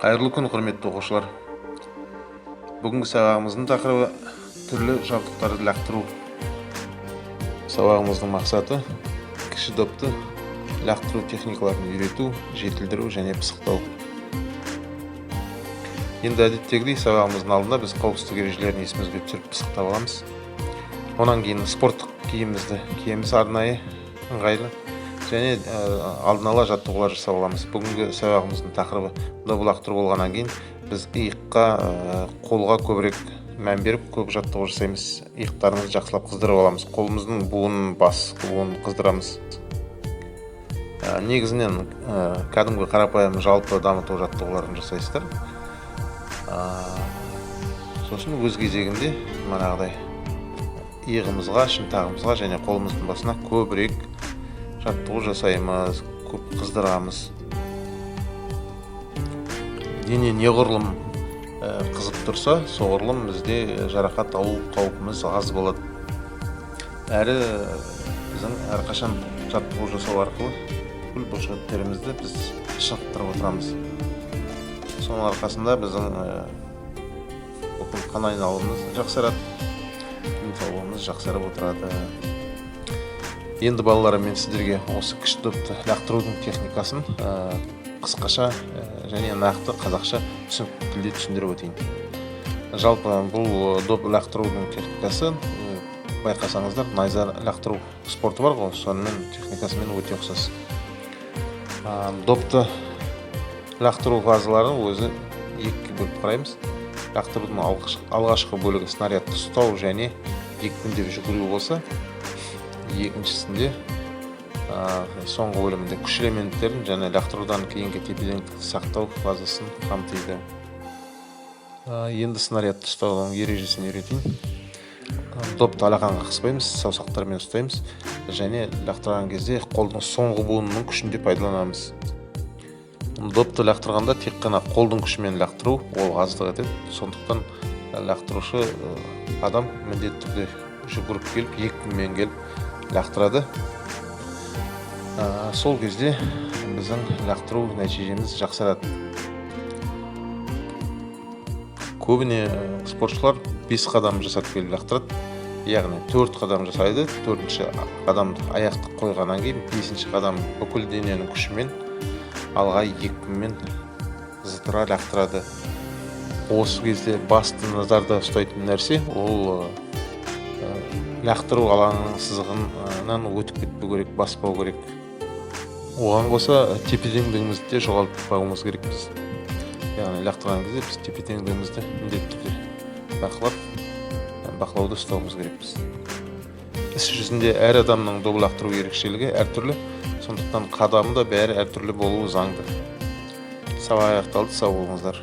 Қайырлы күн, құрметті оқушылар! Бүгінгі сабағымыздың тақырыбы – түрлі жабдықтарды лақтыру. Сабағымыздың мақсаты – кіші допты лақтыру техникаларын үйрету, жетілдіру және пысықтау. Енді әдеттегідей сабағымыздың алдында біз қауіпсіздік ережелерін есімізге түсіріп, пысықтап аламыз. Онан кейін спорттық киімімізді киеміз, арнайы, ыңғайлы, және алдын ала жаттығулар жасап аламыз. Бүгінгі сабағымыздың тақырыбы доп лақтыру болғаннан кейін, біз иыққа, қолға көбірек мән беріп, көп жаттығу жасаймыз. Иықтарымызды жақсылап қыздырып аламыз, қолымыздың буынын, бас буынын қыздырамыз. Негізінен кәдімгі қарапайым жалпы дамыту жаттығуларын жасайсыздар. Сосын өз кезегінде манағыдай иығымызға, шынтағымызға және қолымыздың басына көбірек жаттығу жасаймыз, көп қыздырамыз. Дене неғұрлым қызып тұрса, соғұрлым бізде жарақат алу қаупіміз аз болады. Әрі біздің әрқашан жаттығу жасау арқылы бүкіл бұлшықеттерімізді біз шынықтырып отырамыз. Соның арқасында біздің бүкіл қан айналымымыз жақсарады, денсаулығымыз жақсарып отырады. Енді, балалар, мен сіздерге осы кіші допты лақтырудың техникасын қысқаша және нақты қазақша түсінікті тілде түсіндіріп өтейін. Жалпы бұл доп лақтырудың техникасы, байқасаңыздар, найза лақтыру спорты бар ғой, сонымен техникасымен өте ұқсас. Допты лақтыру фазаларын өзі екіге бөліп қараймыз. Лақтырудың алғашқы бөлігі снарядты ұстау және екпіндеп жүгіру болса, екіншісінде, соңғы бөлімінде күш элементтерін және лақтырудан кейінгі тепе теңдікті сақтау фазасын қамтиды. Енді снарядты ұстаудың ережесін үйретейін. Допты алақанға қыспаймыз, саусақтармен ұстаймыз және лақтырған кезде қолдың соңғы буынының күшін де пайдаланамыз. Допты лақтырғанда тек қана қолдың күшімен лақтыру ол аздық етеді. Сондықтан лақтырушы адам міндетті түрде жүгіріп келіп, екпінмен келіп лақтырады. Сол кезде біздің лақтыру нәтижеміз жақсарады. Көбіне спортшылар 5 қадам жасап келіп лақтырады, яғни төрт қадам жасайды, төртінші қадамды аяқты қойғаннан кейін бесінші қадам бүкіл дененің күшімен алға екпінмен зытыра лақтырады. Осы кезде басты назарда ұстайтын нәрсе ол лақтыру алаңының сызығынан өтіп кетпеу керек, баспау керек. Оған қоса тепе теңдігімізді де жоғалтпауымыз керекпіз, яғни лақтырған кезде біз тепе теңдігімізді міндетті түрде бақылауда ұстауымыз керекпіз. Іс жүзінде әр адамның доп лақтыру ерекшелігі әртүрлі, сондықтан қадамы да бәрі әртүрлі болуы заңды. Сабақ аяқталды, сау болыңыздар.